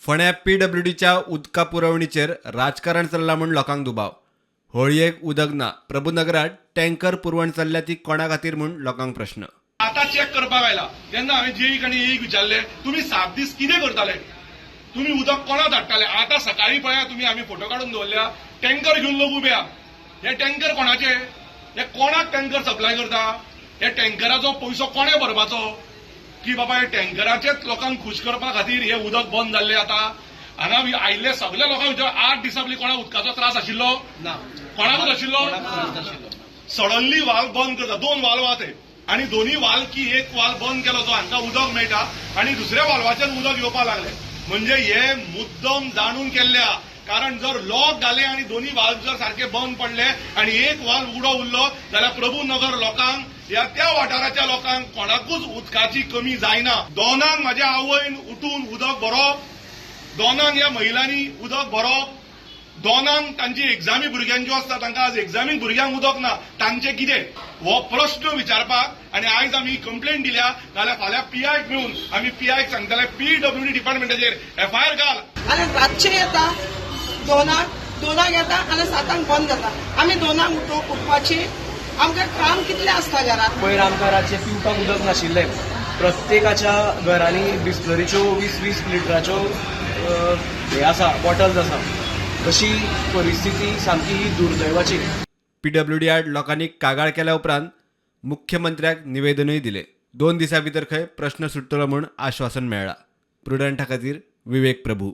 फोंड्या पीडब्ल्यूडीच्या उदका पुरवणीचेर राजकारण चल्लां म्हूण लोकांक दुबाव. होळयेक उदक ना. प्रभुनगरात टँकर पुरवण चल्ल्या ती कोणा खातीर म्हूण लोकांक प्रश्न. आतां चॅक करपाक आयला तेन्ना हांवें जेईक आनी एईक विचारलें, तुमी 7 दीस कितें करताले? तुमी उदक कोणा धाडटाले? आतां सकाळीं पळया तुमी, आमी फोटो काडून दवरल्या, टँकर घेवन लोक उबे आहा. हे टँकर कोणाचे? हे कोणाक टँकर सप्लाय करता? हे टँकराचो पयसो कोणें भरपाचो? की बाबा हे टँकराचेच लोकांक खूश करपा खातीर हे उदक बंद जाल्लें. आतां हांगा आयिल्ले सगल्या लोकांक विचार, 8 दिसां पयलीं कोणाक उदकाचो त्रास आशिल्लो? ना. कोणाकूच आशिल्लो? कोणाकूच नाशिल्लो. सडनली वाल बंद करता. 2 वाल्व आहा ते आनी दोन्ही वाल की एक वाल बंद केलो तो हांकां उदक मेळटा आनी दुसऱ्या वाल्वाच्यान उदक येवपाक लागलें. म्हणजे हे मुद्दम जाणून केल्ले आहा. कारण जर लॉक घाले आनी दोन्ही वाल्व जर सारके बंद पडले आनी एक वाल्व उगडो उरलो जाल्यार प्रभुनगर लोकांक या त्या वाठाराच्या लोकांक कोणाकूच उदकाची कमी जायना. 2 म्हाज्या आवयन उठून उदक भरप, 2 ह्या महिलांनी उदक भरप, 2 तांची एग्जामी भुरग्यांच्यो आसता, तांकां आज एग्जामीक भुरग्यांक उदक ना, तांचें कितें? हो प्रश्न विचारपाक आनी आयज आमी कंप्लेन दिल्या. जाल्यार फाल्यां पीआयक मेळून आमी पीआयक सांगतले पीडब्ल्यूडी डिपार्टमेंटाचेर एफआयआर घाल. आनी रातचे येता 2 2 येता आनी 7 बंद जाता. आमी 2 उठपाची, आमकां काम कितलें आसता घरात. पयर आमकां रातचें पिवपाक उदक नाशिल्लें. प्रत्येकाच्या घरांनी बिस्लरीच्यो 20-20 लिटराच्यो हे आसा, बॉटल्स आसा. अशी परिस्थिती सामकी ही दुर्दैवाची. पीडब्ल्यूडी आड लोकांनी कागाळ केल्या उपरांत मुख्यमंत्र्याक निवेदनूय दिलें. 2 दिसां भितर खंय प्रश्न सुट्टलो म्हूण आश्वासन मेळ्ळां. प्रुडंटा खातीर विवेक प्रभू.